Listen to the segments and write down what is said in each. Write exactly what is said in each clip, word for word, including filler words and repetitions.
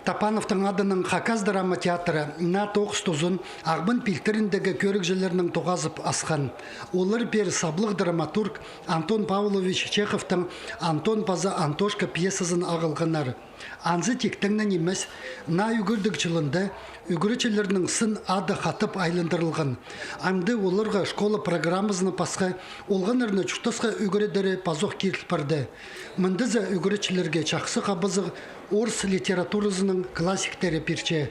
Топановтың адынаң Хакас драма театры наа тоғыс тузын Ағбан пилтіріндегі кӧрігҷілернең тоғазып асхан. Олар пеер саблығ драматург Антон Павлович Чеховтың «Антон паза Антошка» пьесазын ағылғаннар. Анзы тиктең нимес, наа ӱгредіг чылында ӱгретчілернің сын ады хатап айландырылған. Амды оларға школа программазынаң пасха олғаннарны чуртасха ӱгредері пазох киріл парды. Мындазы ӱгретчілерге чахсы хабазығ орыс литературазының классиктері пирче.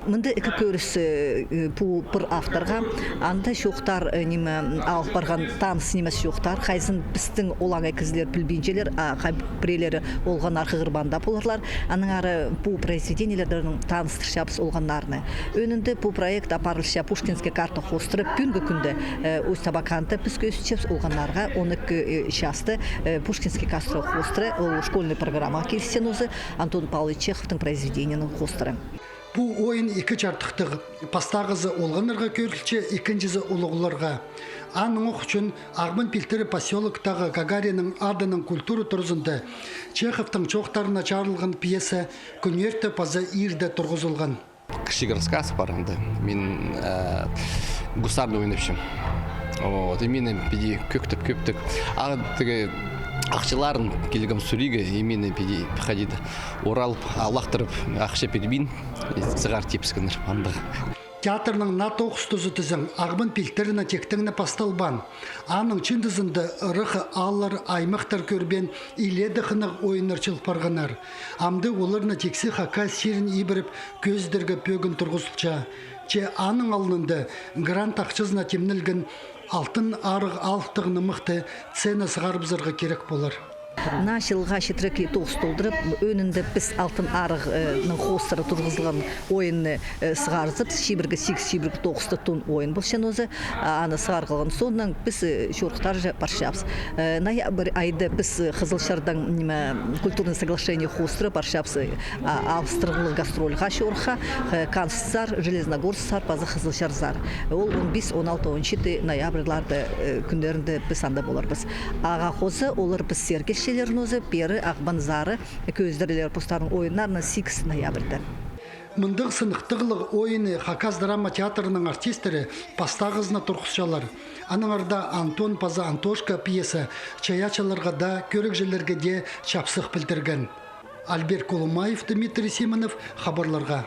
Мында ікі кӧріс, э, пу пір авторға, анда чоохтар, э, ниме, алып парған таныс нимес чоохтар, хайзын пістің олаңай кізілер пілбинчелер, а хай пірелері олғаннар хығырбаанда поларлар. Анаң ары пу произведениелердең таныстырчабыс олғаннарны. Ӧӧнінде пу проект апарылча Пушкинский карта хоостыра. Пӱӱнгі кӱнде, э, Усть-Абаканда піс кӧзітчебіс олғаннарға он ікі, э, часты, э, Пушкинский карта хоостыра, ол школьный программаға килісче нооза, Антон Павлович Чеховтың произведениенің хоостыра. Пу ойын ікі чардыхтығ. Пастағызы олғаннарға кӧрілче, ікінҷізі улуғларға. Аннаңох ӱчӱн Ағбан пилтірі посёлоктағы Гагаринның адынаң культура туразында Чеховтың чоохтарына чарылған пьеса кӱнерте паза иирде турғызылған. Кічіг рассказ пар анда. Мин, э, гусарны ойнапчам. Вот, и мині піди кӧктеп, кӧктеп. А тігі ахчаларын килгем сурирға, и мині піди хайди-да уралып, алахтырып, ахча пирбин, и сығар тіпчеткеннер андағ. Театрның наа тоғыс тузы тізең Ағбан пилтірінең тиктең пасталбаан. Аның чыындызында ырах ааллар, аймахтар кӧрбеен илееде хынығ ойыннар чыл парғаннар. Амды оларны тиксі Хакас чирін ибіріп кӧзідерге пӧгін турғызылча. Че аның алнында грант ахчазына тимнелген «Алтын Арығ» алыптығ нымахты сцена сығарыбызарға кирек полар. Наа чылға читіре киле тоғыс толдырып, ӧӧнінде піс «Алтын Арығ», э, ның хоостыра турғызылған ойынны, э, сығарзабыс, чибіргі сигіс, чибіргі тоғыс та тун ойын полча нооза, а, аны сығар халған соонаң піс, э, чорыхтарҷа парчабыс. Э, ноябрь айда піс, э, Хызылчардаң, ниме, культурный соглашение хоостыра парчабыс, э, а, австрияға гастрольға чорыхха, э, Кансксар, Железногорсксар, паза Хызылчарзар. Ол он пис, он алты, он читі ноябрьларда, э, кӱннерінде піс анда поларбыс. Ағаа хоза олар піссер килчелер нооза, пеер Ағбанзар кӧзідерлер постарының ойыннарын сигіс ноябрьда. Мындағ сыныхтығлығ ойынны Хакас драма театрының артисттері пастағызына турғысчалар. Аннаңар даа «Антон паза Антошка» пьеса чайаачыларға даа, кӧрігҷілерге дее чапсых пілдірген. Альберт Кулумаев, Дмитрий Симонов, хабарларға.